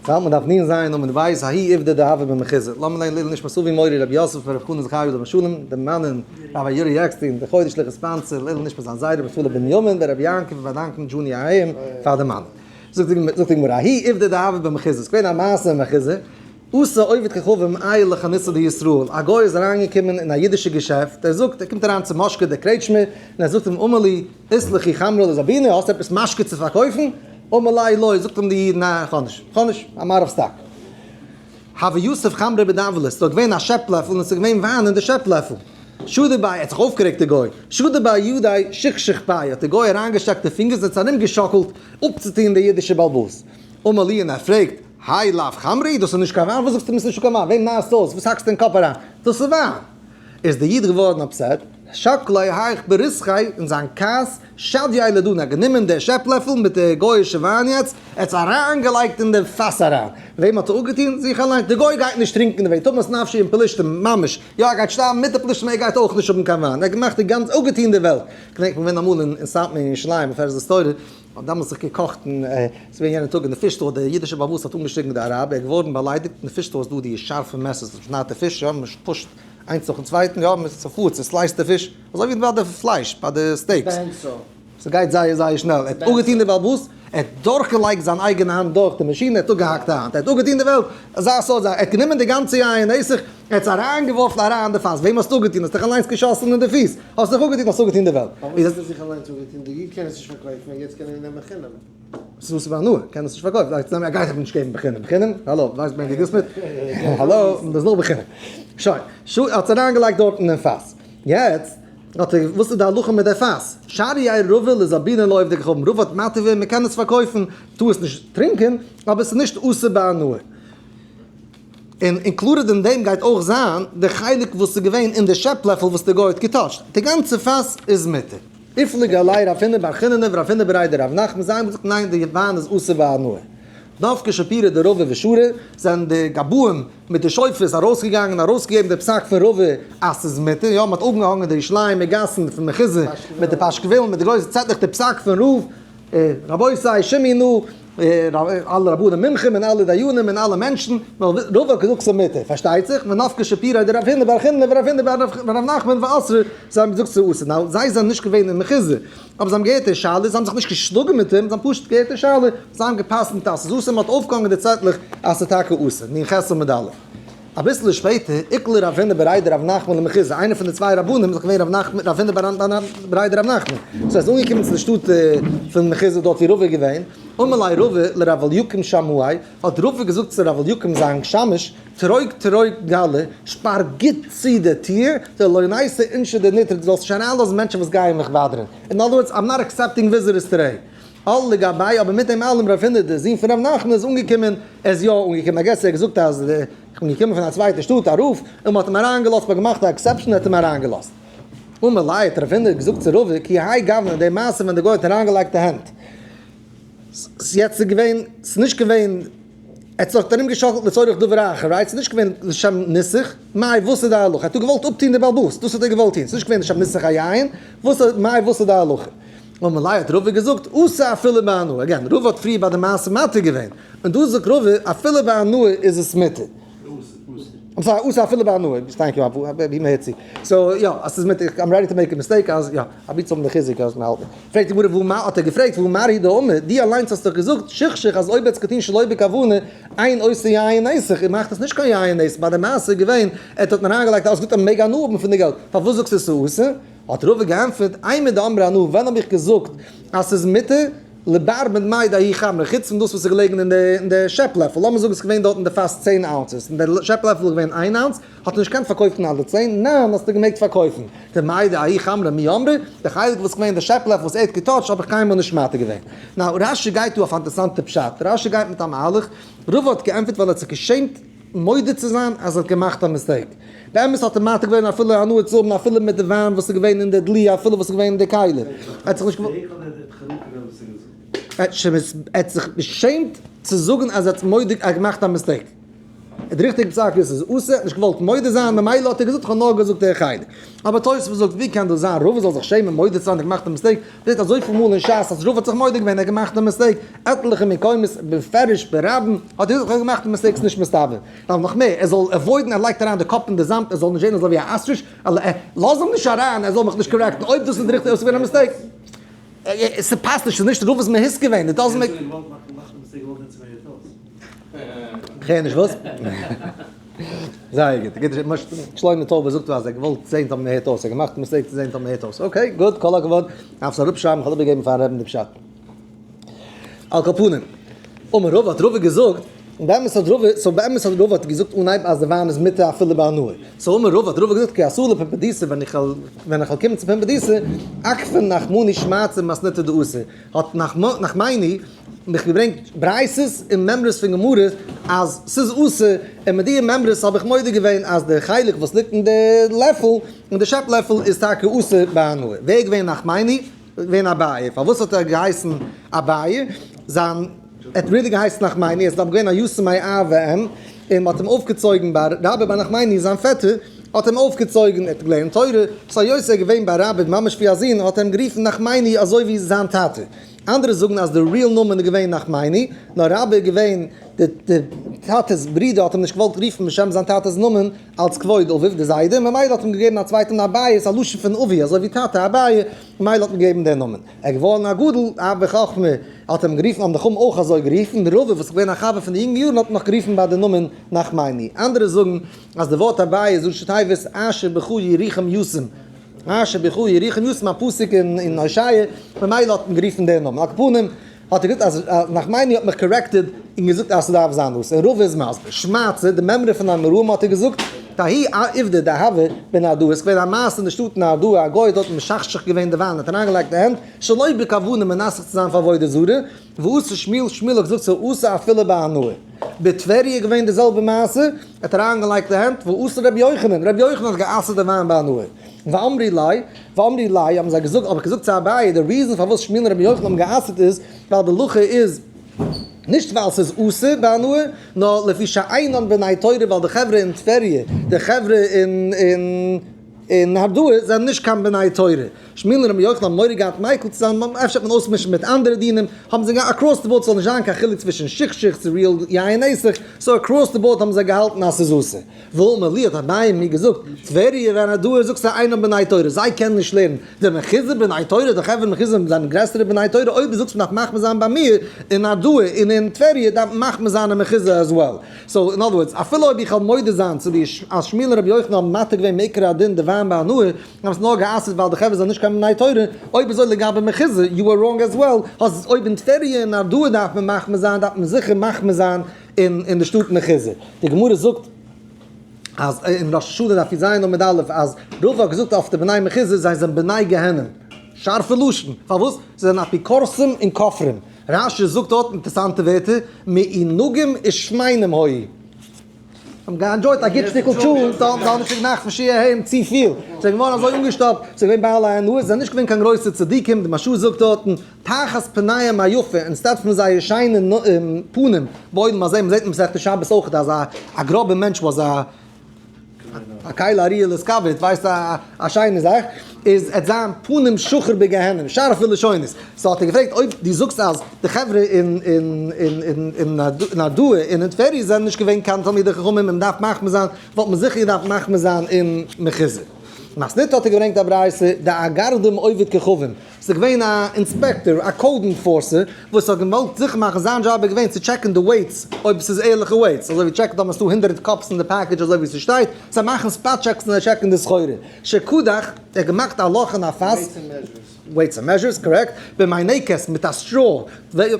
זאלט מען דארף נון זיין און מען ווייס ההיא עובדא דהוה במחוזא. לאמיר לערנען לעילוי נשמת אבי מורי רבי יוסף ברב חנן זכריה עליו השלום, דעם מאן און רבי יורי עקסטין, די חודש'ליכע sponsor, לעילוי נשמת זיין זיידע רבי נפתלי בנימין ברבי יעקב און באדאנקן דזשוני אהיים פאר די מאן. זאגט די גמרא, ההיא עובדא דהוה במחוזא, ס'איז געווען א מעשה אין מחוזא, אתא עובד כוכבים עייל לחנותא דישראל, א גוי איז אריינגעקומען אין א אידישע געשעפט, ער זאגט, ער קומט אריין צו מאשקע דער קרעטשמער, און ער זאגט אים, אמר לי, אית לכו חמרא לזבינא, האסט עפעס משקה צו פארקויפן? אמר ליה לא, זאגט אים די איד, ניין איך האב נישט, איך האב נישט, I'm out of stock. הוה יתיב חמרא בדבלא, ס'איז דארט געווען א שעפ לעפל און עס איז געווען וויין אין די שעפ לעפל. שדי ביה, ער האט זיך אויפגערעגט די גוי, שדי ביה ידיה שכשך ביה, האט די גוי אריינגעשטעקט די פינגערס און עס ארומגעשאקלט אפצוטוהן די אידישע בעל הבית. אמר ליה און ער פרעגט, האי לאו חמרא, דאס איז נישט קיין וויין, וואס זאגסטו מיר ס'איז נישטא קיין וויין, וועם נארסטו אויס, וואס האקסטו אין קאפ אריין, דאס איז וויין. איז דער איד געווארן upset, שקליה האיך בריתחיה, אין זיין כעס, שדייה לדנא, גענומען די שעפ-לעפל מיט די גוי'אישע וויין יעצט, ער האט עס אריינגעלייגט אין די פאס אריין. וועם האט ער אפגעטון? זיך אליין. די גוי גייט נישט טרינקען די וויין, תמות נפשי עם פלשתים, ממש. יא ער גייט שטארבן מיט די פלשתים, ער גייט אויך נישט האבן קיין וויין. ער האט געמאכט די גאנצע, אפגעטון די וועלט. כ'געדענק כ'בין געווען אמאל אין סאטמאר אין ירושלים אויף ערז תורה, האט דאמאלס זיך געקאכט און ס'איז געווען יענע טאג אין די פיש store, דער אידישער בעל הבית האט אנגעשריגן די אראבער, ער איז געווארן באליידיגט, אין די פיש store איז דא די שארפע מעסערס וואס מ'שניידט די פיש, יא, מ'פושט איינס נאכן צווייטן, יא, מ'צופארט, ס'סלייסט די פיש, אזוי ווי ביי די פלייש, ביי די steaks. ס'גייט זייער זייער שנעל, ער האט אפגעטון די בעל הבית, ער האט דורכגעלייגט זיין אייגענע האנט דורך די מאשין, ער האט אפגעהאקט די האנט, ער האט אפגעטון די וועלט, אזא סארט זאך, ער האט גענומען די גאנצע יין נסך, ער האט עס אריינגעווארפן אריין אין די פאס, וועם האסטו אפגעטון? האסט דיך אליינס געשאסן אין די פיס, האסט דיך אפגעטון, האסט אפגעטון די וועלט. פארוואס האט ער זיך אליינס אפגעטון? די איד קען עס נישט פארקויפן און יעצט קען ער נעמען חינם. ס'איז אסור בהנאה, קען עס נישט פארקויפן, ער גייט אים נישט געבן בחינם, בחינם? האלא, ווייסט וועם דו דילסט מיט? האלא, דאס איז נאר בחינם. שוין, ער האט עס אריינגעלייגט דארטן אין פאס. יעצט האט ער, וואס איז די הלכה מיט די פאס? שרייה רבא לזביניה לעובדי כוכבים, רבא האט מתיר געווען מען קען עס פארקויפן, טאר עס נישט טרינקען, אבער עס איז נישט אסור בהנאה. און included אין דעם גייט אויך זיין די חלק וואס איז געווען אין די שעפ לעפל וואס די גוי האט געטאטשט, די גאנצע פאס איז מותר. איפליגו עליה רב הונא בר חיננא ורב הונא בריה דרב נחמן זיי האבן געזאגט ניין די וויין איז אסור בהנאה. נפקי שפירא דרבא ושרי זענען די גבאים מיט די שופרות ארויסגעגאנגען און ארויסגעגעבן די פסק פון רבא אז ס'איז מותר, יא מ'האט אויפגעהאנגען די ירושלימ'ער גאסן פון מחוזא מיט די פאשקעווילן מיט די גרויסע צעטלעך די פסק פון רב, רבותי שמעו נא, אלע רבנים מומחים און אלע דיינים און אלע מענטשן, ווייל רבא האט געזאגט ס'איז מותר, פארשטייט זיך, ונפקי שפירא דרב הונא בר חיננא ורב הונא בר רב נחמן ואסרי, זיי האבן געזאגט ס'איז אסור, now זיי זענען נישט געווען אין מחוזא, אבער זיי האבן געהערט די שאלה, זיי האבן זיך נישט געשלאגן מיט אים, זיי האבן פשוט געהערט די שאלה, זיי האבן גע'פסק'נט אז ס'איז אסור, מ'האט אויפגעהאנגען די צעטלעך אז ס'איז טאקע אסור, נ"ח עמוד א'. אביסל שפעטער, איקלע רב הונא בריה דרב נחמן למחוזא, איינער פון די צוויי רבנים איז געווען רב נחמן, רב הונא בריה דרב נחמן, so ער איז אנגעקומען צו די שטאט פון מחוזא דארט ווי רבא איז געווען, אמר ליה רבא לרב אליקים שמעיה, האט רבא געזאגט צו רב אליקים זיין שמש, טרוק טרוק גלי, שפאר גוט צו די טיר, דלא ניתו אינשי דנטרי, דו זאלסט נישט אריינלאזן מענטשן וואס גייען מיך באדערן, in other words, I'm not accepting visitors today. על לגבי, אבער מיט דעם אלעם רב הונא דער זון פון רב נחמן איז אנגעקומען, ער איז יא אנגעקומען, I guess ער האט געזאגט אז איך בין געקומען פון א צווייטע שטאט א רב, און מען האט אים אריינגעלאזט, מען האט געמאכט א exception ער האט אים אריינגעלאזט. אמר ליה האט רב הונא געזאגט צו רבא כי האי גוונא, די מעשה ווען די גוי האט אריינגעלייגט די הענט, ס'איז יעצט געווען, ס'איז נישט געווען, ער האט זיך ארומגעשאקלט לצורך דבר אחר, right? ס'איז נישט געווען לשם ניסוך, מאי וואס איז די הלכה? ער האט דא געוואלט אפטוהן די בעל הבית, דאס האט ער געוואלט טוהן, ס'איז נישט געווען לשם ניסוך היין, וואס מאי וואס איז די הלכה? אמר ליה האט רבא געזאגט, אסור אפילו בהנאה, again, רבא האט פריער ביי די מעשה מתיר געווען, און דא זאגט רבא אפילו בהנאה איז עס מותר. I'm sorry, אסור אפילו בהנאה, thank you, ווי מען הערט צו. so יא, אז ס'איז מותר, I'm ready to make a mistake אז יא, אבי צו האבן די חיזוק אז מען האלט מיט. פרעגט די גמרא והא מה, האט ער געפרעגט והא מר הוא דאמר, דו אליינס האסט דאך געזאגט שכשך אז אויב ער האט עס געטון שלא בכוונה, אין עושה יין נסך, און מאכט עס נישט קיין יין נסך, ביי די מעשה איז געווען, ער האט אריינגעלייגט אלעס גוט אז מען מעג הנאה האבן פון די געלט, פארוואס זאגסטו עס איז אסור? האט רבא געענטפערט, אימור דאמרי אנא, ווען האב איך געזאגט אז ס'איז מותר? לבר מדמאי דההוא חמרא, חוץ פון דאס וואס איז געלעגן אין די שעפ לעפל, לאמיר זאגן ס'איז געווען דארט אין די פאס 10 ounces, און די שעפ לעפל איז געווען איין ounce, האט ער נישט געקענט פארקויפן אלע 10, ניין האסטו געמעגט פארקויפן. דמאי דההוא חמרא מי אמרי, די חלק וואס איז געווען אין די שעפ לעפל וואס ער האט געטאטשט האב איך קיינמאל נישט מתיר געווען. now רש"י גייט דא אויף א אינטערעסאנטע פשט, רש"י גייט מיט א מהלך, רבא האט געענטפערט ווייל ער האט זיך געשעמט מודה צו זיין אז ער האט געמאכט א mistake. באמת האט ער מתיר געווען אפילו הנאה צו האבן אפילו מיט די וויין וואס איז געווען אין די דלי אפילו וואס איז געווען אין די כלי. ער האט זיך נישט ער האט זיך געשעמט צו זאגן אז ער האט מודה אז ער האט געמאכט א mistake. די ריכטיגע פסק איז ס'איז אסור, ער האט נישט געוואלט מודה זיין, ממילא האט ער געזאגט איך האב נאר געזאגט די חלק. אבער תוספות זאגט ווי קען דאס זיין רבא זאל זיך שעמען מודה צו זיין ער האט געמאכט א mistake, מ'זעט אזויפיל מאל אין שס אז רבא האט זיך מודה געווען ער האט געמאכט א mistake, עטליכע מקומות בפירוש ברבים האט ער געזאגט איך האב געמאכט א mistake ס'נישט מסתבר. נאר נאך מער ער זאל avoid ן ער לייגט אריין די קאפ אין די זאמד ער זאל נישט זען אזוי ווי א ostrich, לאז אים נישט אריין ער זאל מיך נישט correct ן אויב דאס איז די ריכטיגע אויב ס'איז געווען א mistake. ס'פאסט נישט ס'איז נישט רבא'ס מהות געווען, it doesn't make. כ'הער נישט וואס? זייער גוט, גוט, שלמה טויבער זאגט אז ער האט געוואלט זעהן טאמער מ'הערט אויס, ער האט געמאכט א mistake צו זעהן טאמער מ'הערט אויס, okay גוט, כל הכבוד, דארפסט אראפשרייבן, כ'וועל איבערגעבן פארן רבי'ן די פשט. על כל פנים, אמר רבא האט רבא געזאגט, און באמת האט רבא, so באמת האט רבא האט געזאגט אנהייב אז די וויין איז מותר אפילו בהנאה, so אמר רבא האט רבא געזאגט כי אתא לפומבדיתא ווען איך וועל ווען איך וועל קומען צו פומבדיתא, אכפין נחמני שמעתתא ממתניתא דאסור, האט נחמני מיך געברענגט ברייתות און מימרות פון גמרות אז ס'איז אסור, און מיט די מימרות האב איך מודה געווען אז די חלק וואס ליגט אין די לעפל, אין די שעפ לעפל איז טאקע אסור בהנאה. ווער איז געווען נחמני? געווען אביי. פארוואס האט ער געהייסן אביי? זיין, ער האט really געהייסן נחמני, ער איז אבער געווען א יתום מאב ואם, און מ'האט אים אויפגעצויגן ביי רבה בר נחמני זיין פעטער האט אים אויפגעצויגן, ער האט געלערנט תורה, so היות ער איז געווען ביי רבה ממש ווי א זון האט ער אים גערופן נחמני אזוי ווי זיין טאטע. אנדערע זאגן אז די real נאמען איז געווען נחמני, נאר רבה איז געווען די טאטע'ס ברודער האט אים נישט געוואלט רופן בשם זיין טאטע'ס נאמען אלץ כבוד אביו די זיידע, ממילא האט אים געגעבן א צווייטע נאמען אביי, איז א לשון פון אבי אזוי ווי טאטע אביי, ממילא האט מען געגעבן דער נאמען. ער איז געווארן א גדול, אב בחכמה האט אים גערופן, האבן די חכמים אויך אזוי גערופן, רבא וואס איז געווען א חבר פון די יונגע יארן האט נאך גערופן ביי די נאמען נחמני. אנדערע זאגן אז די ווארט אביי איז ראשי תיבות אשר בך ירוחם ישים. אשר בך ירוחם ישים א פסוק אין הושע, ממילא האט מען גערופן דער נאמען. על כל פנים האט ער געזאגט אז נחמני האט מיך corrected און געזאגט אז ס'דארף זיין דאס, און רבא איז מסביר, שמעתתא, די מימרא פון אמוראים האט ער געזאגט, דההוא עובדא דהוה בנהרדעא, ס'איז געווען א מעשה אין די שטאט נהרדעא, א גוי האט דארט משכשך געווען די וויין, האט אריינגעלייגט די הענט, שלא בכוונה מנסך צו זיין פאר עבודה זרה, ואסר שמואל, שמואל האט געזאגט ס'איז אסור אפילו בהנאה. בטבריה איז געווען די זעלבע מעשה, ער האט אריינגעלייגט די הענט, ואסר רבי יוחנן, רבי יוחנן האט גע'אסר'ט די וויין בהנאה. ואמרי ליה, ואמרי ליה האבן זיי געזאגט, האב איך געזאגט צו אביי, די reason פארוואס שמואל און רבי יוחנן האבן גע'אסר'ט איז, ווייל די הלכה איז, נישט ווייל ס'איז אסור בהנאה, נאר לפי שאינן בני תורה ווייל די חברה אין טבריה, די חברה אין אין אין נהרדעא זענען נישט קיין בני תורה. שמואל און רבי יוחנן האבן מורא געהאט מיקל צו זיין, אפשר וועט מען אויסמישן מיט אנדערע דינים, האבן זיי געהאט across the board ס'זאל נישט זיין קיין חילוק צווישן שכשוך צו real יין נסך, so across the board האבן זיי געהאלטן אז ס'איז אסור. ואמר לי האט אביי מיר געזאגט, טבריה ונהרדעא זאגסטו אינם בני תורה, זיי קענען נישט לערנען, די מחוזא בני תורה, די חברה מחוזא זענען גרעסערע בני תורה, אויב דו זאגסט מ'דארף מחמיר זיין ביי מיר אין נהרדעא און אין טבריה דארף מען מחמיר זיין אין מחוזא as well. so in other words, אפילו אויב איך וועל מודה זיין צו די אז שמואל און רבי יוחנן האבן מתיר געווען מעיקר הדין די וויין בהנאה, האבן עס נאר גע'אסר'ט ווייל די חברה זענען נישט קיין בני תורה, אויב אזוי לגבי מחוזא, you are wrong as well, אז אויב אין טבריה און נהרדעא דארף מען מחמיר זיין דארף מען זיכער מחמיר זיין אין די שטאט מחוזא. די גמרא זאגט אז אין ראש השנה דף יז עמוד א' אז רבא האט געזאגט אויף די בני מחוזא זיי זענען בני גיהנום. שארפע לשון. פארוואס? זיי זענען אפיקורסים און כופרים. רשי זאגט דארט אינטערסאנטע ווערטער, מעונגים ושמנים היו. האבן גע enjoy ט א גוט שטיקל טשולנט, דאן דאנערשטאג נאכט פון שיעור ה' צופיל, זיי זענען געווארן אזוי אנגעשטאפט, זיי זענען געווען בעלי הנאה, זיי זענען נישט געווען קיין גרויסע צדיקים, די מהרש"א זאגט דארטן, תחת פניהם היפה, instead פון זייער שיינע פנים, בעולם הזה, מ'זעט אין מסכת שבת אויך אז א גראבע מענטש וואס א א קל אריה להתכבד, ווייסט א שיינע זאך, איז עט זיין פנים שחור בגיהנום, שארפע לשונות, so האט ער געפרעגט אויב דו זאגסט אז די חברה אין אין נהרדעא און אין טבריה זענען נישט געווען קיין תלמידי חכמים און מ'דארף מחמיר זיין, וואלט מען זיכער געדארפט מחמיר זיין אין מחוזא. מתניתא האט ער געברענגט א ברייתא, דאגרדם עובד כוכבים, ס'איז געווען א inspector, א code enforcer, וואס האט געוואלט זיכער מאכן, זיין דזשאב איז געווען צו check ן די weights, אויב ס'איז ערליכע weights, אזוי ווי check ט אויב ס'איז דא 100 cups אין די package אזוי ווי ס'שטייט, זיי מאכן spot checks און זיי check ן די סחורה. שקדח, ער האט געמאכט א לאך אין א פאס. weights and measures, correct. במינקת, מיט א straw,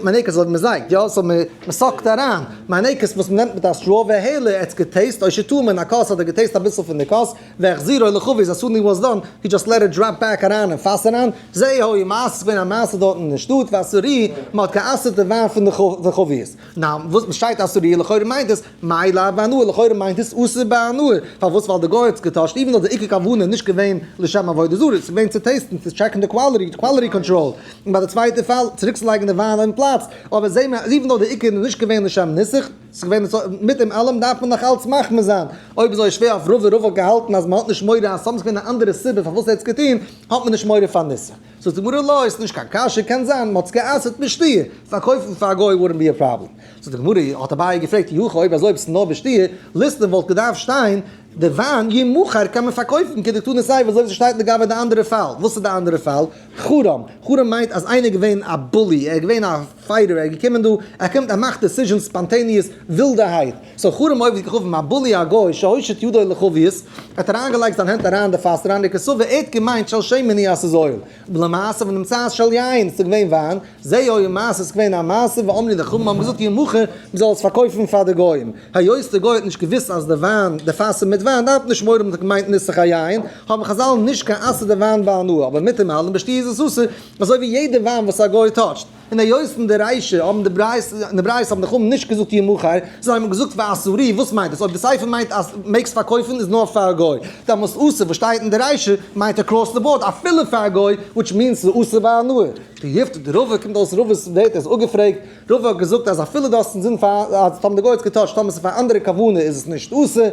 מינקת אזוי ווי מ'זייגט, יא, so מ'suck ט אריין, מינקת וואס מ'נעמט מיט א straw, והעלה, ער האט גע taste, או שטעם מן הכוס האט ער גע taste אביסל פון די כוס, והחזירו לחבית as soon he was done, he just let it drop back אריין אין פאס אריין, זה היה מעשה, ס'איז געווען א מעשה דארטן אין שטאט, ואסרוהו, מ'האט גע'אסר'ט די וויין פון די חביות. now, וואס מ'שרייט אסרוהו, לכאורה מיינט עס, מאי לאו בהנאה, לכאורה מיינט עס אסור בהנאה, פארוואס? ווייל די גוי האט עס גע touch ט, even though די עיקר כוונה איז נישט געווען לשם עבודה זרה, ס'איז געווען צו taste ן, צו check ן די quality, quality control, און ביי די צווייטע פאל, צוריקצולייגן די וויין אין פלאץ, אבער זעהן מיר אז even though די עיקר איז נישט געווען לשם ניסוך. ס'איז געווען מיט דעם אלעם דארף מען נאך אלץ מחמיר זיין. אויב אזוי איז שווער אויף רבא, רבא האט געהאלטן אז מ'האט נישט מורא אז ס'האט געווען א אנדערע סיבה פארוואס ער האט עס געטון, האט מען נישט מורא פאר ניסוך. זאגט די גמרא לא, איז נישט קיין קשיא, קען זיין מ'האט עס גע'אסר'ט בשתיה, פארקויפן פאר א גוי wouldn't be a problem. זאגט די גמרא, האט אביי געפרעגט, אי הכי אויב אזוי אויב ס'איז נאר בשתיה, ליתני וואלט געדארפט שטיין די וויין ימכר קען מען פארקויפן כדקתני סיפא אזוי ווי ס'שטייט לגבי די אנדערע פאל, וואס איז די אנדערע פאל? חרם, חרם מיינט אז איינער איז געווען א bully, ער איז געווען א fighter, ער איז געקומען דא, ער קומט ער מאכט decisions spontaneous, ווילדערהייט, so חרם עובד כוכבים, א bully א גוי, שהושיט ידו לחבית, ער האט אריינגעלייגט זיין הענט אריין אין די פאס אריין דקסבר, ער האט געמיינט של שמן הוא אז ס'איז oil, ולמעשה ונמצאת של יין, ס'איז געווען וויין, זה היה מעשה, ס'איז געווען א מעשה, ואמרו די חכמים האבן געזאגט ימכר, מ'זאל עס פארקויפן פאר די גוים. היות די גוי האט נישט געוואוסט אז די וויין, די פאס איז מיט וויין, דארף נישט מורא האבן געמיינט ניסוך היין, האבן חזל נישט גע'אסר'ט די וויין בהנאה, אבער מיט דעם אלעם בשתיה איז עס אסור, אזוי ווי יעדע וויין וואס א גוי touch ט. און היות אין די רישא האבן די ברייתא, אין די ברייתא האבן די חכמים נישט געזאגט ימכר, זיי האבן געזאגט ואסרוהו, וואס מיינט עס? אויב די סיפא מיינט אז מעגסט פארקויפן איז נאר פאר א גוי, דעמאלסט אסור וואס שטייט אין די רישא מיינט across the board אפילו פאר א גוי, which means ס'איז אסור בהנאה. תיובתא דרבא קומט אויס רבא'ס ווערטער איז אפגעפרעגט, רבא האט געזאגט אז אפילו דו האסט אינזין פאר אז טאמער די גוי האט עס גע touch ט טאמער ס'איז פאר אנדערע כוונה איז עס נישט אסור,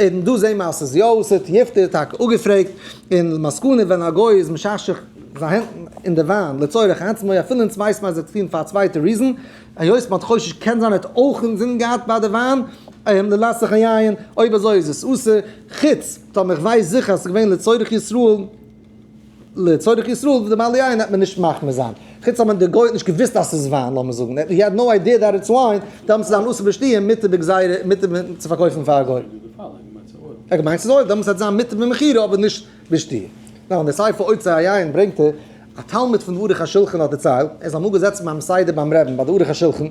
און דא זעהן מיר אז ס'איז יא אסור, תיובתא איז טאקע אפגעפרעגט, און למסקנא ווען א גוי איז משחשך זיין הענט אין די וויין לצורך עצמו אפילו אונז ווייסט מען אז ער האט עס געטון פאר א צווייטע reason, היות מ'האט חושש קען זיין ער האט אויך אינזין געהאט ביי די וויין לנסך היין, אויב אזוי איז עס אסור, חוץ טאמער איך ווייס זיכער אז ס'איז געווען לצורך ישראל. לצורך ישראל דמעלי יין וועט מען נישט מחמיר זיין, חוץ אויב די גוי האט נישט געוואוסט אז ס'איז וויין, לאמיר זאגן, he had no idea that it's wine, דעמאלטס איז אן אסור בשתיה מותר בגזירה, מותר צו פארקויפן פאר א גוי. ער האט געמיינט ס'איז oil, דעמאלטס וועט זיין מותר במכירה אבער נישט בשתיה. נאר אין די ספר אוצר היין ברענגט ער, א תלמיד פון די ערוך השולחן האט דערציילט, ער איז אמאל געזעצן ביים סדר ביים רעבין ביי די ערוך השולחן,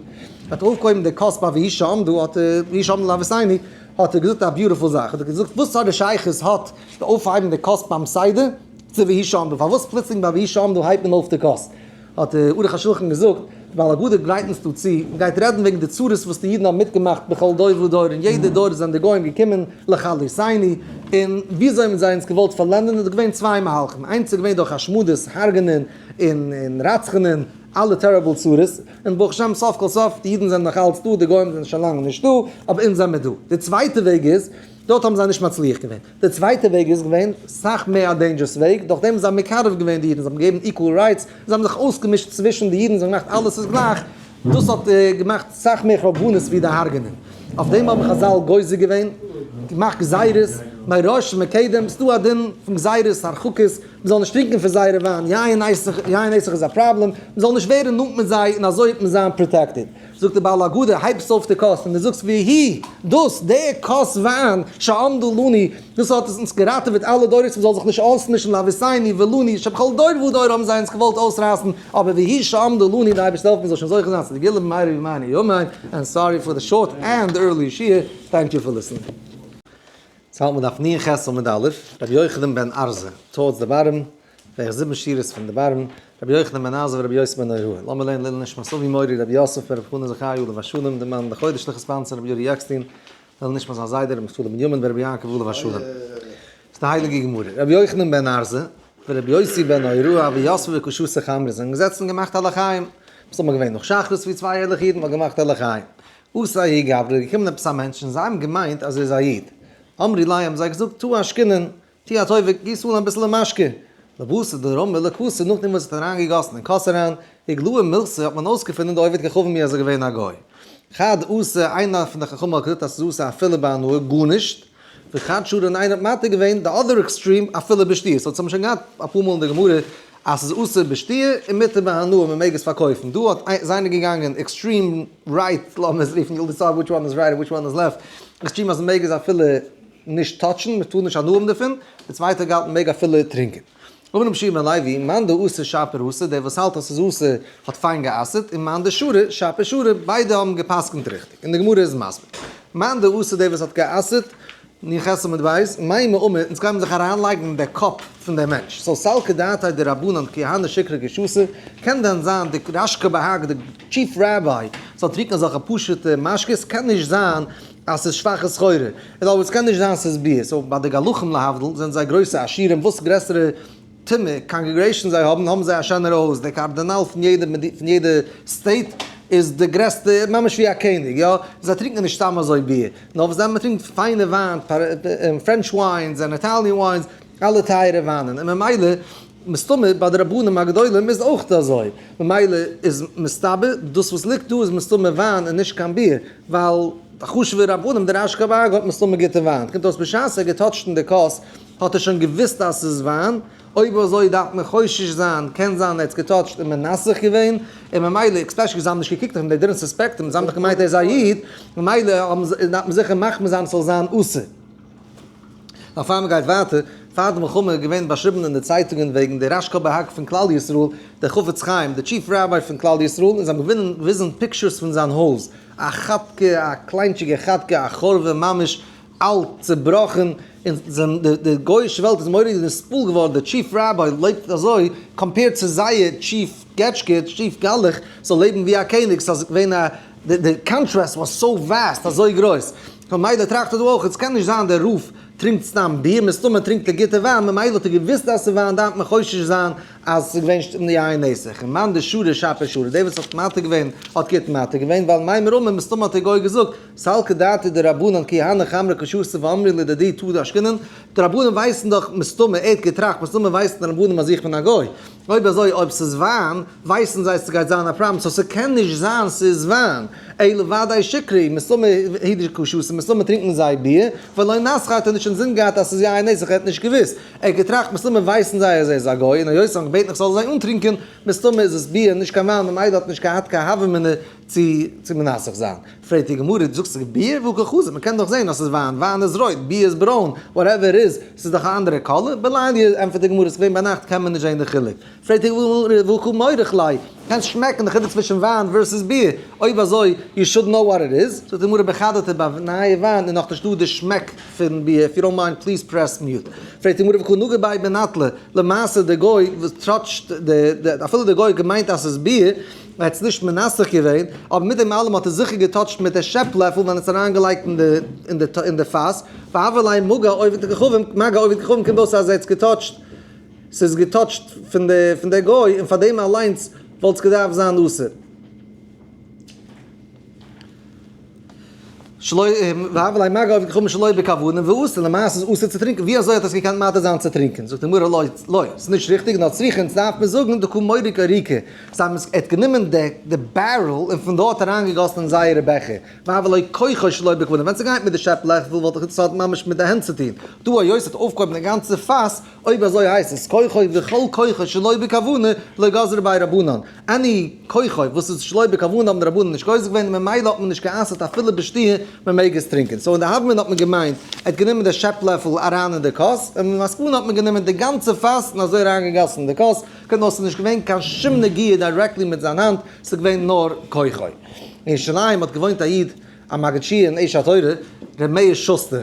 האט ער אויפגעהויבן די כוס ביי והוא שעמדה, האט ער, והוא שעמדה לאבותינו, האט ער געזאגט א beautiful זאך, האט ער געזאגט וואס פאר די שייכות האט די אויפהייבן די כוס ביים סדר צו והוא שעמדה, פארוואס פלוצלינג ביי והוא שעמדה הייבט מען אויף די כוס? האט די ערוך השולחן געזאגט, די בעל הגדה גרייט אונז דא צו, מען גייט רעדן וועגן די צרות וואס די אידן האבן מיטגעמאכט בכל דור ודור, אין יעדע דור זענען די גוים געקומען לכלותינו, און וויאזוי האבן זיי אונז געוואלט פארלענדען, איז געווען צוויי מהלכים, איינס איז געווען דורך השמדות, הרג'נען און רצח'נען, אלע terrible צרות, און ברוך השם סוף כל סוף די אידן זענען נאך אלץ דא, די גוים זענען שוין לאנג נישט דא, אבער אונז זעמיר דא. די צווייטע וועג איז, דארט האבן זיי נישט מצליח געווען. די צווייטע וועג איז געווען סאך מער א dangerous וועג, דורך דעם זיי האבן מקרב געווען די אידן, זיי האבן געגעבן equal rights, זיי האבן זיך אויסגעמישט צווישן די אידן, זיי האבן געמאכט אלעס איז גלייך, דאס האט געמאכט סאך מער חורבנות ווי די הרג'נען. אויף דעם האבן חזל גוזר געווען, געמאכט גזירות, מראש ומקדם, ס'דא א דין פון גזירות הרחקות, מ'זאל נישט טרינקען פון זייערע וויין, יין נסך, יין נסך איז א פראבלעם, מ'זאל נישט ווערן נאנט מיט זיי און אזוי וועט מען זיין protected. זאגט דער בעל הגדה, הייבסט אויף די כוס און דו זאגסט והוא, דאס, דער כוס וויין, שעמדה לנו, דאס האט אונז געראטעוועט אלע דורות מ'זאל זיך נישט אויסמישן לאבותינו ולנו, שבכל דור ודור האבן זיי אונז געוואלט אויסרייסן, אבער והוא שעמדה לנו, די אייבערשטער העלפן מ'זאל שוין זוכה זיין צו די גאולה במהרה בימינו אמן, and sorry for the short and early שיעור, thank you for listening. ס'האלט מען דף נ ח עמוד א', רבי יוחנן בן ארזא, towards the bottom, בערך זיבן שורות פון די bottom, רבי יוחנן בן ארזא ורבי יוסי בן נוראי. לאמיר לערנען לעילוי נשמת אבי מורי רבי יוסף בן רבי חנן זכרי' עליו השלום, די מאן די חודש לכ' sponsor רבי יורי עקשטיין, לעילוי נשמת זיין זיידע רבי נפתלי בנימין ברבי יעקב עליו השלום. ס'איז די הייליגע גמרא. רבי יוחנן בן ארזא ורבי יוסי בן נוראי אבי יוסף וקשוסה חמרא זענען געזעצן און געמאכט א לחיים. וואס האט מען געווען נאך שחרית ווי צוויי ערליכע אידן מ'האט געמאכט א לחיים. אתא ההוא גברא איז געקומען עפעס א מענטש און זיי האבן געמיינט אז ער איז א איד. אמרי ליה האבן זיי געזאגט תא אשקינן, טו א טובה, גיס אן אביסעלע משקה. לבתר דרמא לכסא, נאכדעם וואס ער האט אריינגעגאסן אין כוס אריין, איגלאי מילתא, האט מען אויסגעפונען דעבד כוכבים הוא אז ער איז געווען א גוי. חד אסר, איינער פון די חכמים האט געזאגט אז ס'איז אסור אפילו בהנאה, גארנישט. וחד שרא און איינער האט מתיר געווען, די other extreme, אפילו בשתיה. so האט מען שוין געהאט אפאר מאל אין די גמרא אז ס'איז אסור בשתיה און מותר בהנאה, מ'מעג עס פארקויפן. דא האט איז איינער געגאנגען extreme right, לאמיר עס רופן, you'll decide which one is right and which one is left, extreme אז מ'מעג עס אפילו נישט touch ן, מען טאר נישט הנאה האבן דערפון, די צווייטע האט געהאלטן מען מעג אפילו טרינקען. אמר רבי יהושע בן לוי, מאן דאסר שפיר אסר, דער וואס האלט אז ס'איז אסור האט פיין גע'אסר'ט, און מאן דשרי שפיר שרי, ביידע האבן גע'פסק'נט ריכטיג. און די גמרא איז מסביר. מאן דאסר דער וואס האט גע'אסר'ט, נ ח עמוד ב', מימר אמר, אונז גיימיר זיך אריינלייגן אין דער קאפ פון דעם מענטש. so סלקא דעתיה דרבנן כי הני שיכרא קא שתו, קען דען זיין די רשכבה"ג די chief rabbi זאל טרינקען אזעלכע פשוט'ע משקאות? קען נישט זיין אז ס'איז שוואכע סחורה, און אבער ס'קען נישט זיין ס'איז ביר, so ביי די גלחים להבדיל זענען זיי גרויסע עשירים, וואס גרעסערע טומאה congregation זיי האבן, האבן זיי א שענערע הויז, דער קארדינאל פון יעדע פון יעדע state איז די גרעסטע, ממש ווי א קעניג, יא, זיי טרינקען נישט סתם אזוי ביר, נאר וואס דען, מען טרינקט פיינע וויין, French wines און Italian wines, אלע טייערע וויינען, און ממילא מסתמא ביי די רבנים הגדולים איז אויך אזוי, ממילא איז מסתבר דאס וואס ליגט דא איז מסתמא וויין און נישט קיין ביר, ווייל די חשוב'ע רבנים דער רשכבה"ג האט מסתמא גוטע וויין, קומט אויס בשעת ער האט געטאטשט אין די כוס האט ער שוין געוואוסט אז ס'איז וויין, אויב אזוי דארף מען חושש זיין, קען זיין ער האט עס געטאטשט און מנסך געווען, און ממילא especially זיי האבן נישט געקוקט אויף אים, they didn't suspect him, זיי האבן דאך געמיינט ער איז א איד, ממילא דארף מען זיכער מחמיר זיין ס'זאל זיין אסור. נאר פאר מ'גייט ווייטער, פאר די מלחמה איז געווען באשריבן אין די צייטונגען וועגן די רשכבה"ג פון כלל ישראל, דער חפץ חיים, די chief rabbi פון כלל ישראל, און זיי האבן געוויזן pictures פון זיין הויז, א כאטקע, א קליינטשיגע כאטקע, א חורבה ממש, אלט, צובראכן, און די גוי'אישע וועלט איז מורא'דיג נתפעל געווארן, די chief rabbi לעבט אזוי, compared צו זייער chief געטשקע, chief גלח, זאל לעבן ווי א קעניג, ס'איז געווען א, די contrast was so vast, אזוי גרויס. ממילא טראכט ער דא אויך, עס קען נישט זיין דער רב טרינקט סתם ביר, מסתמא טרינקט ער גוטע וויין, ממילא האט ער געוואוסט אז ס'איז וויין, דארף מען חושש זיין אז ס'איז געווען שטן יין נסך. און מאן דשרי שפיר שרי, דער וואס האט מתיר געווען האט גוט מתיר געווען, ווייל מימר אמר, מסתמא האט דער גוי געזאגט, סלקא דעתא דרבנן כי הני חמרא קשתו ואמרי לדידי תא דשקינן, די רבנים ווייסן דאך מסתמא, ער האט געטראכט, מסתמא ווייסן די רבנים אז איך בין א גוי. אויב אזוי אויב ס'איז וויין, ווייסן זיי ס'גייט זיין א פראבלעם, so ס'קען נישט זיין ס'איז וויין, אלא ודאי שיכרא, מסתמא הוא דקא שתו, מסתמא טרינקן זיי ביר, ולא נסכא האט ער נישט אינזין געהאט אז ס'איז יין נסך, ער האט נישט געוואוסט, ער האט געטראכט מסתמא ווייסן זיי אז ער איז א גוי, און היות זיי האבן געבעטן איך זאל זיי אנטרינקען, מסתמא איז עס ביר נישט קיין וויין, ממילא האט נישט געהאט קיין הוה אמינא צו צו מנסך זיין. פרעגט די גמרא, דו זאגסט ס'איז ביר? והא קא חזי, מ'קען דאך זען אז ס'איז וויין, וויין איז רויט, ביר איז ברוין, whatever איז, ס'איז דאך א אנדערע color, בליליא ענטפערט די גמרא, ס'איז געווען ביינאכט קען מען נישט זען די חילוק. פרעגט די גמרא, והא קא מורח ליה, קענסט שמעקן די חילוק צווישן וויין versus ביר, אויב אזוי, you should know what it is, זאגט די גמרא, בחדתא ביי נייע וויין איז נאכנישט דא די שמעק פון ביר, if you don't mind please press mute. פרעגט די גמרא, והא קא נגע ביה בנטלא, למעשה די גוי וואס טאטשט די, אפילו די גוי האט געמיינט אז ס'איז ביר, ער האט עס נישט מנסך געווען, אבער מיט דעם אלעם האט ער זיכער געטאטשט מיט די שעפ לעפל ווען ער האט עס אריינגעלייגט אין די אין די אין די פאס, והוה ליה מגע עובד כוכבים, מגע עובד כוכבים קומט אויס אז ער האט עס געטאטשט, ס'איז געטאטשט פון די פון די גוי, און פאר דעם אליינס וואלט עס געדארפט זיין אסור. שלא, והוה ליה מגע עובד כוכבים שלא בכוונה, ואסור, למעשה איז אסור צו טרינקען, ווי אזוי האט ער עס געקענט מתיר זיין צו טרינקען? זאגט די גמרא לא, לא, ס'איז נישט ריכטיג, נאר צריכא, אונז דארף מען זאגן דקא מורק עריקא, זיי האבן עס, ער האט גענומען די די barrel און פון דארט אריינגעגאסן אין זייערע בעכער, והוה ליה כוחו שלא בכוונה, ווען ס'גייט מיט די שעפ לעפל וואלט איך עס האט ממש מיט די הענט צו טון, דא היות ער האט אויפגעהויבן די גאנצע פאס, אויב אזוי הייסט עס כוחו וכל כוחו שלא בכוונה לא גזרו ביה רבנן, any כוחו וואס איז שלא בכוונה האבן די רבנן נישט גוזר געווען און ממילא האט מען נישט גע'אסר'ט אפילו בשתיה מען מעג עס טרינקען, so אין די הוה אמינא האט מען געמיינט ער האט גענומען די שעפ לעפל אריין אין די כוס, און אין מסקנא האט מען גענומען די גאנצע פאס און אזוי אריין געגאסן אין די כוס, קומט אויס ס'איז נישט געווען קיין שום נגיעה directly מיט זיין האנט, ס'איז געווען נאר כוחו. אין ירושלים האט געוואוינט א איד א מגיד שיעור אין אש התורה, ר' מאיר שוסטער.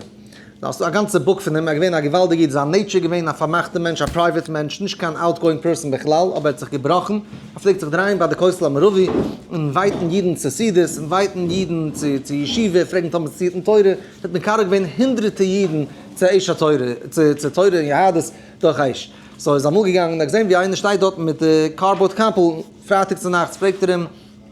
דא האסטו א גאנצע book פון אים, ער איז געווען א געוואלדיגע איד, זיין nature איז געווען א פארמאכטע מענטש, א private מענטש, נישט קיין outgoing person בכלל, אבער ער האט זיך געבראכן, ער פלעגט זיך דרייען ביי די כותל המערבי, אינווייטן אידן צו סעודות, אינווייטן אידן צו ישיבה, פרעגן טאמער צו היטן תורה, ער האט מקרב געווען הונדרעטע אידן צו אש התורה, צו תורה און יהדות דורך אש. so ער איז אמאל געגאנגען און ער האט געזען ווי איינער שטייט דארטן מיט די cardboard קאפל, פרייטאג צונאכטס פרעגט ער אים,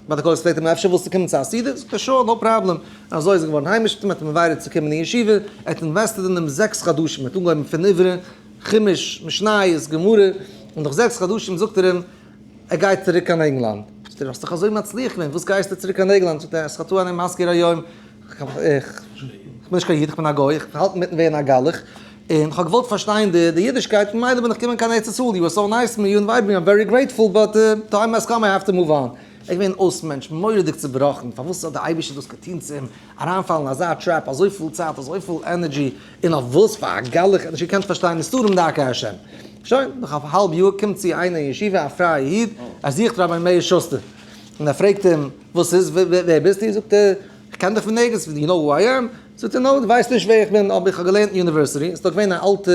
ביי די כותל פרעגט ער אים אפשר ווילסטו קומען צו א סעודה? זאגט ער sure no problem, און אזוי איז ער געווארן היימיש מיט אים, האט אים invited צו קומען אין ישיבה, ער האט invested אין אים 6 חדשים, ער האט אנגעהויבן פון עברי, חומש, משניות, גמרא, און נאך 6 חדשים זאגט ער אים ער גייט צוריק קיין ענגלאנד, זאגט ער האסט דאך אזוי מצליח געווען וואס גייסטו צוריק קיין ענגלאנד, זאגט ער את חטאי אני מזכיר היום, איך בין נישט קיין איד איך בין א גוי, איך האלט אינמיטן ווערן א גלח, און איך האב געוואלט פארשטיין די אידישקייט, ממילא בין איך געקומען קיין ארץ ישראל, you are so nice to me, you invite me, I'm very grateful, but time has come, I have to move on. ער איז געווען אויס מענטש, מורא'דיג צובראכן, פארוואס האט דער אייבערשטער דאס געטון צו אים, אריינפאלן אין אזא trap, אזויפיל צייט, אזויפיל energy, און אויף וואס, פאר א גלח, ער האט נישט געקענט פארשטיין נסתרים דרכי השם. שוין, נאך א האלב יאר קומט צו איינער אין ישיבה, א פרייע איד, ער זוכט רבי מאיר שוסטער, און ער פרעגט אים, וואס איז, ווער ביסטו? זאגט ער, איך קען דיך פון ערגעץ, you know who I am? זאגט ער, no, דו ווייסט נישט ווער איך בין, אבער איך האב געלערנט אין university, עס איז דאך געווען א אלטע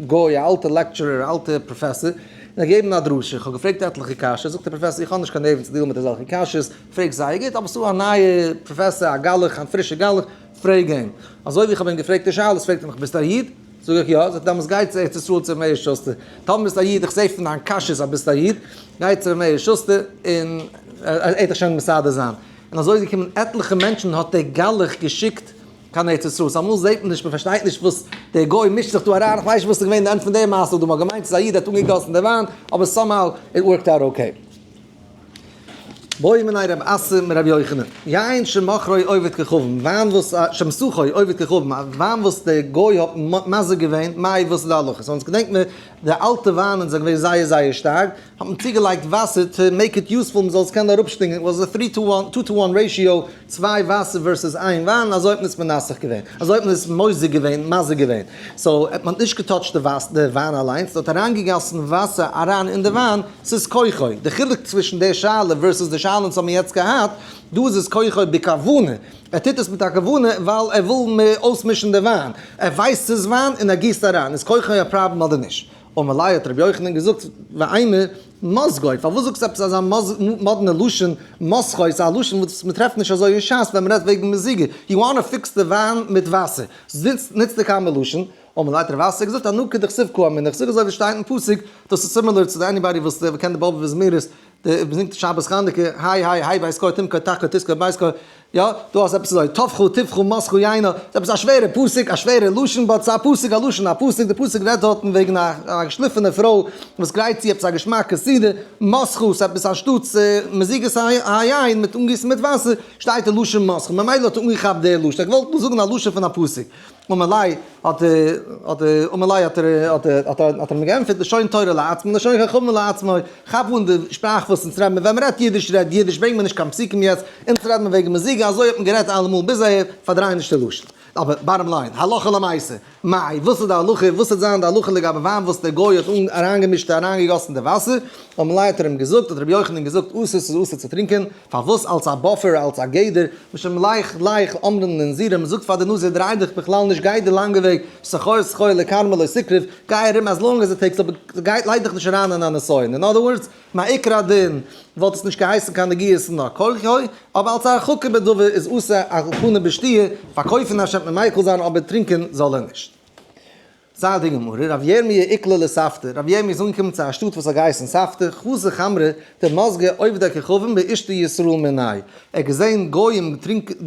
גוי, א אלטע lecturer, א אלטע פראפעסאר, און ער האט געגעבן א דרשה, איך האב געפרעגט עטליכע קשיות, זאגט דער פראפעסאר, איך האב נישט קיין נערוון צו deal ן מיט אזעלכע קשיות, פרעג זייער גוט, אבער ס'איז דא א נייע פראפעסאר, א גלח, א פרישע גלח, פרעג אים. אזוי ווי איך האב אים געפרעגט די שאלות, פרעגט ער מיך, ביסט א איד? זאג איך יא, זאגט ער דעמאלטס גיי צו ארץ ישראל צו ר' מאיר שוסטער, טאמער ביסטו א איד, איך זע פון דיין קשיות אז ביסט א איד, גיי צו ר' מאיר שוסטער און ער וועט דיך שוין מסדר זיין. און אזוי איז געקומען עטליכע מענטשן האט דער גלח געשיקט קיין ארץ ישראל, סא אמאל זעט מען נישט, מען פארשטייט נישט וואס דער גוי מישט זיך דא אריין, איך ווייס נישט וואס איז געווען די end פון די מעשה דא, מען האט געמיינט ס'איז א איד ער האט אנגעגאסן די וויין, אבער somehow it worked out okay. בעו מיניה רב אסי מרבי יוחנן, יין שמכרו עובד כוכבים, וויין וואס שמסכו עובד כוכבים, א וויין וואס דער גוי האט מזיק געווען, מאי וואס איז די הלכה? סא אונז געדענק מיר די אלטע וויינען זענען געווען זייער זייער שטארק, האט מען צוגעלייגט וואסער to make it useful מען זאל עס קענען אראפשלינגען, it was a three to one, two to one ratio, צוויי וואסער versus איין וויין, אזוי האט מען עס מנסך געווען, אזוי האט מען עס מוזג געווען, מזג געווען, so האט מען נישט געטאטשט די וויין אליינס, מען האט אריינגעגאסן וואסער אריין אין די וויין, ס'איז כוחו, די חילוק צווישן די שאלה versus די שאלה וואס האבן יעצט געהאט, דא איז עס כוחו בכוונה, ער טוט עס מיט א כוונה ווייל ער וויל מער אויסמישן די וויין, ער ווייסט ס'איז וויין און ער גיסט אריין, איז כוחו א פראבלעם אדער נישט? אמר ליה האט רבי יוחנן געזאגט ואימא מזגו, פארוואס זאגסטו עפעס אזא מאדנע לשון מסכו, ס'איז א לשון וואס מ'טרעפט נישט אזוי אין שס ווען מ'רעדט וועגן מזיגה, you wanna fix די וויין מיט וואסער, נוצט די קאמע לשון, אמר ליה האט רב אסי געזאגט אנא כדכתיב קאמינא, איך זאג אזוי ווי שטייט אין פסוק, דאס איז similar צו די anybody וואס קען די באבוב'ע זמירות, די מ'זינגט שבת חנוכה, היי היי היי בית קה תמכור תחקור תזכור בית קה, יא, דו האסט עפעס אזוי, טבחו טבחו מסכו יינה, ס'איז עפעס א שווערע פסוק, א שווערע לשון, but ס'איז א פסוק א לשון א פסוק, די פסוק רעדט דארטן וועגן א געשליפענע פרוי וואס גרייט צו עפעס א געשמאקע סעודה, מסכו, ס'איז עפעס אנשטאטס מזיגת היין מיט אנגיסן מיט וואסער, שטייט די לשון מסכו, ממילא האט ער אנגעכאפט די לשון, ער האט געוואלט זאגן א לשון פון א פסוק. אמר ליה, האט האט אמר ליה האט ער האט האט האט ער אים געענטפערט, לשון תורה לעצמו לשון חכמים לעצמו, כאפ אן די שפראך וואס אונז רעדן מיר, ווען מ'רעדט אידיש רעד אידיש, ברענג מיר נישט קיין פסוקים יעצט, אונז רעדן מיר וועגן מזיגה, אזוי האט מען גערעדט אלעמאל ביז אהער, פארדריי נישט די לשון. אבער bottom line, הלכה למעשה, מאי, וואס איז די הלכה, וואס וועט זיין די הלכה לגבי וויין וואס דער גוי האט אריינגעמישט און אריינגעגאסן די וואסער, אמר ליה האט ער אים געזאגט, האט רבי יוחנן געזאגט, אסור ס'איז אסור צו טרינקען, פארוואס אלס א buffer, אלס א גדר, משום לך לך אמרן לנזירים, מ'זאגט פאר די נזיר דריי דיך בכלל נישט גיי די לאנגע וועג, סחור סחור לכרמא לא תקרב, גיי ארום as long as it takes אבער גיי לייג דיך נישט אריין אין א נסיון, אין other words, מעיקר הדין וואלט עס נישט געהייסן קיין נגיעות נאר כוחו, אבער אלס א הרחקה בדבר איז אסור על פנים בשתיה, פארקויפן אפשר וועט מען מיקל זיין אבער טרינקען זאל ער נישט. זאגט די גמרא, רב ירמי' איקלע לספתא, רב ירמי' איז אנגעקומען צו א שטאט וואס האט געהייסן ספתא, חזא חמרא דמזגי עובדי כוכבים ואישתו ישראל מיניה, ער האט געזען גוים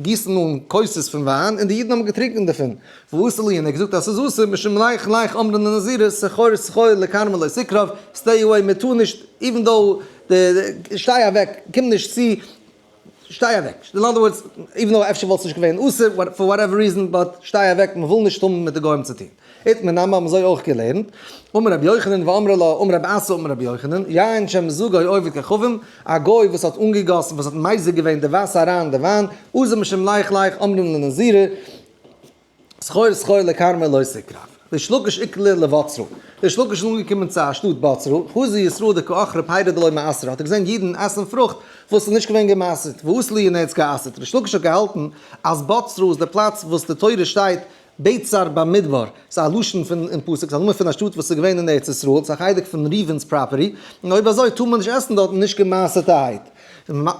גיסן אן כוסות פון וויין און די אידן האבן געטרינקען דערפון, ואסר להו, און ער האט געזאגט אז ס'איז אסור, משום לך לך אמרן לנזירים, סחור סחור לכרמא לא תקרב, stay away, מען טאר נישט, even though, שטיי אוועק, קום נישט צו, שטיי אוועק, אין other words, even though אפשר וואלט עס נישט געווען אסור, for whatever reason, but שטיי אוועק, מען וויל נישט האבן מיט די גוים צו טון. איתמר נמי האבן אזוי אויך געלערנט, אמר רבי יוחנן ואמרי לה, אמר רב אסי אמר רבי יוחנן, יין שמזגו עובד כוכבים, א גוי וואס האט אנגעגאסן, וואס האט מזג געווען די וואסער אריין אין די וויין, אסור משום לך לך אמרן לנזירים, סחור סחור לכרמא לא תקרב. ריש לקיש איקלע לבצרה. ריש לקיש איז אנגעקומען צו א שטאט בצרה, חזא ישראל דקא אכלי פירי דלא מעשרי, האט ער געזען אידן עסן פרוכט וואס איז נישט געווען געמעשרט, ואסר להו און ער האט עס גע'אסר'ט. ריש לקיש האט געהאלטן אז בצרה איז די פלאץ וואס די תורה שטייט בצר במדבר, ס'איז א לשון פון אין פסוק, ס'איז א נאמען פון א שטאט וואס איז געווען אין ארץ ישראל, ס'איז א חלק פון ראובן'ס property, און אויב אזוי טאר מען נישט עסן דארטן נישט געמעשר'טערהייט.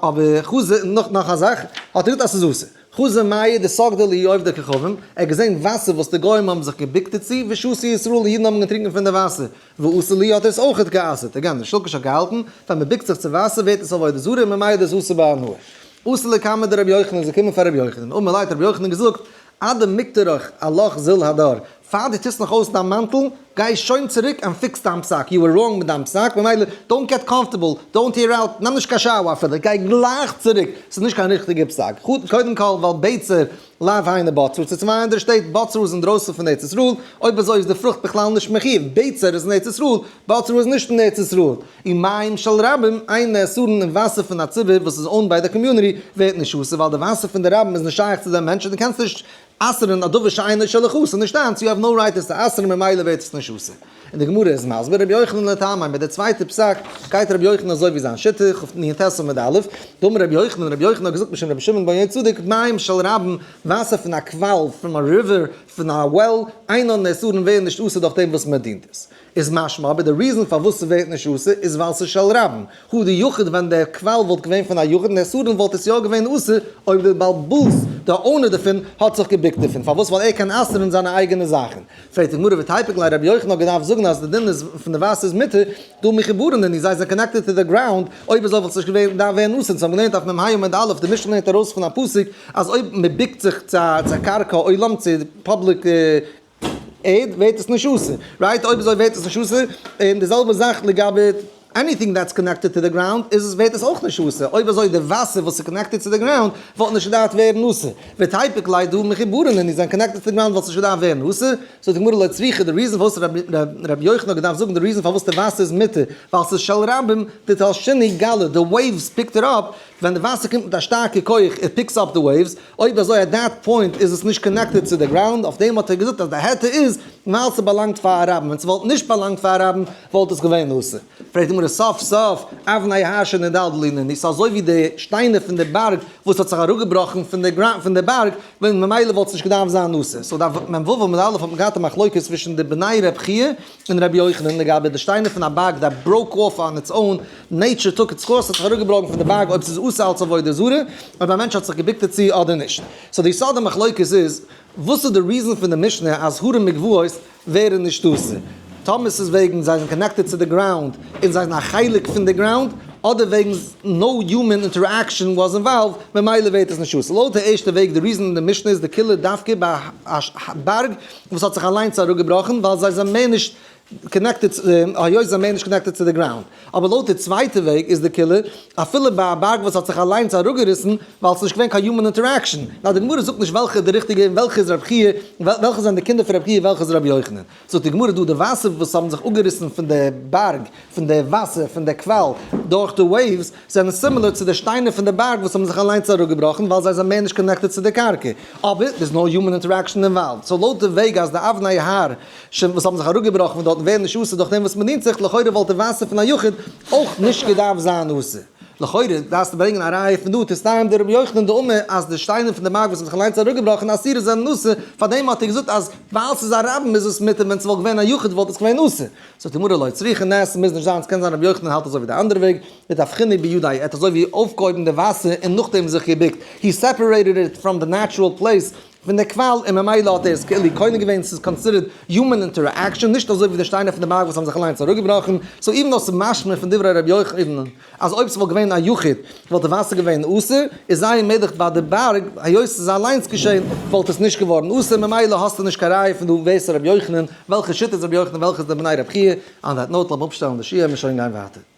אבער חזא, נאך א זאך, האט ער געזאגט אז ס'איז אסור. חזא מיא דסגדי להו עובדי כוכבים, ער האט געזען וואסער וואס די גוים האבן זיך געבוקט דערצו, ושתו ישראל, די אידן האבן געטרינקען פון די וואסער, ואסר להו האט ער עס אויכעט גע'אסר'ט, again, ריש לקיש האט געהאלטן, ווען מען בוקט זיך צו וואסער ווערט עס עבודה זרה און ממילא איז אסור בהנאה. אתא לקמיה דרבי יוחנן איז געקומען פאר רבי יוחנן, אמר ליה האט רבי יוחנן געזאגט, אדמקטרך עלך זיל הדר, פאר דו טוסט נאך אויס דיין מאנטל, גיי שוין צוריק און fix דיין פסק, you were wrong מיט דיין פסק, ממילא don't get comfortable, don't air out, נעם נישט קיין shower אפילו, גיי גלייך צוריק, ס'איז נישט קיין ריכטיגע פסק, קודם כל ווייל בצר לאו היינו בצרה, צו צוויי אנדערע שטעט, בצרה איז אינדרויסן פון ארץ ישראל, אויב אזוי איז די פרוכט בכלל נישט מחיוב, בצר איז אין ארץ ישראל, בצרה איז נישט אין ארץ ישראל, און מים של רבים אין נאסרין און וואסער פון א ציבור וואס איז owned ביי די community ווערט נישט אסור ווייל די וואסער פון די רבים איז נישט שייך צו דעם מענטש און דו קענסט נישט אסר'ן א דבר שאינו שלך, ס'איז נישט דיינס, you have no right עס צו אסר'ן ממילא ווערט עס נישט אסור. און די גמרא איז מסביר רבי יוחנן לטעמיה מיט די צווייטע פסק גייט רבי יוחנן אזוי ווי זיין שיטה, כ"נ ט עמוד א', דאמר רבי יוחנן, רבי יוחנן האט געזאגט בשם רבי שמעון בן יהוצדק, מים של רבים, וואסער פון א קוואל, פון א river, פון א well, אינן נאסרין ווערן נישט אסור דורך דעם וואס מען דינט עס. איז משמע אבער די reason פארוואס ס'ווערט נישט אסור איז ווייל ס'איז של רבים. הא די יחיד ווען דער קוואל וואלט געווען פון א יחיד און דער סדן וואלט עס יא געווען אסור אויב דער בעל בית דער owner דערפון האט זיך געבוקט דערפון פארוואס ווייל ער קען אסר'ן זיינע אייגענע זאכן. פרעגט די גמרא ותיפוק ליה רבי יוחנן האט געדארפט זאגן אז די דין איז פון די וואסער איז מותר דהא מחוברין נינהו זיי זענען connected to the ground אויב אזוי וואלט עס נישט געווען דארף ווערן אסור אונז האבן געלערנט אויף מ"ה עמוד א' די משנה לערנט ארויס פון א פסוק אז אויב מען בוקט זיך צו א קרקע עולם צו public ערד ווערט עס נישט אסור, right? אויב אזוי ווערט עס נישט אסור, און די זעלבע זאך לגבי anything that's connected to the ground איז עס ווערט עס אויך נישט אסור, אויב אזוי די וואסער וואס איז connected צו די ground וואלט נישט געדארפט ווערן אסור, ותיפוק ליה דהא מחוברין נינהו זענען connected צו די ground וואלט עס נישט געדארפט ווערן אסור, זאגט די גמרא לא צריכא די reason פארוואס רבי יוחנן האט געדארפט זאגן די reason פארוואס די וואסער איז מותר ווייל ס'איז של רבים דתלשינהו גלי די waves picked it up ווען די וואסער קומט מיט א שטארקע כח it picks up די waves, אויב אזוי at that point איז עס נישט connected צו די ground, אויף דעם האט ער געזאגט אז די היתר איז ווייל ס'באלאנגט פאר א רבים, ווען ס'וואלט נישט באלאנגט פאר א רבים וואלט עס געווען אסור. פרעגט די גמרא סוף סוף אבני הר שנדלדלו נינהו, ס'איז אזוי ווי די שטיינער פון די בארג וואס האט זיך אראפגעבראכן פון די בארג, ווען ממילא וואלט עס נישט געדארפט זיין אסור. so דף מ"ו עמוד א' האט מען געהאט א מחלוקת צווישן די בני רב חייא און רבי יוחנן לגבי די שטיינער פון א בארג that broke off on its own, nature took its course האט זיך אראפגעבראכן פון די בארג אויב ס'איז אסור אלס עבודה זרה, אויב א מענטש האט זיך געבוקט דערצו אדער נישט. so די יסוד המחלוקת איז, וואס איז די reason פון די משנה אז הרים וגבעות ווערן נישט אסור? טאמער ס'איז וועגן זיי זענען connected צו די ground און זיי זענען א חלק פון די ground, אדער וועגן no human interaction was involved ממילא ווערט עס נישט אסור. לויט די ערשטע וועג די reason אין די משנה איז די קולא דווקא ביי א בארג וואס האט זיך אליינס אראפגעבראכן ווייל זיי זענען מער נישט connected, היות זיי זענען מער נישט connected צו די ground. אבער לויט די צווייטע וועג איז די קולא אפילו ביי א בארג וואס האט זיך אליינס אראפגעריסן ווייל ס'איז נישט געווען קיין human interaction. נאר די גמרא זאגט נישט וועלכע איז די ריכטיגע און וועלכע איז רב חייא, וועלכע זענען די קינדער פון רב חייא וועלכע איז רבי יוחנן. זאגט די גמרא דא די וואסער וואס האבן זיך אפגעריסן פון די בארג, פון די וואסער, פון די קוואל, דורך די waves, זענען similar צו די שטיינער פון די בארג וואס האבן זיך אליינס אראפגעבראכן ווייל זיי זענען מער נישט connected צו די קרקע. אבער there's no human interaction involved. so לויט די וועג אז די אבני הר ש וואס האבן זיך אראפגעבראכן פון דארטן ווערן נישט אסור דורך דעם וואס מ'דינט זיך, לכאורה וואלט די וואסער פון א יחיד אויך נישט געדארפט זיין אסור. לכאורה דארפסטו ברענגען א ראיה פון דא, תסתיים דרבי יוחנן דאמר אז די שטיינער פון די בארג וואס האבן זיך אליינס אראפגעבראכן אסור זענען אסור, פארדעם האט ער געזאגט אז ווייל ס'איז א רבים איז עס מותר ווען ס'וואלט געווען א יחיד וואלט עס געווען אסור. זאגט די גמרא לא צריכא נס, ס'מוז נישט זיין, ס'קען זיין רבי יוחנן האלט אזוי ווי די אנדערע וועג, דתפחינהו בידיה, ער האט אזוי ווי אויפגעהויבן די וואסער און נאכדעם זיך געבוקט, he separated it from the natural place, פון די קוואל און ממילא האט ער עס כאילו קונה געווען, ס'איז considered human interaction, נישט אזוי ווי די שטיינער פון די בארג וואס האבן זיך אליינס אראפגעבראכן, so even though ס'איז משמע פון דברי רבי יוחנן אז אויב ס'וואלט געווען א יחיד וואלט די וואסער געווען אסור, איז זייער מעגליך ביי די בארג היות ס'איז אליינס געשען וואלט עס נישט געווארן אסור, ממילא האסטו נישט קיין ראיה פון דא ווער ס'איז רבי יוחנן, וועלכע שיטה איז רבי יוחנן וועלכע איז די בני רבי חייא, on that note לאמיר אפשטעלן די שיעור און שוין גיין ווייטער.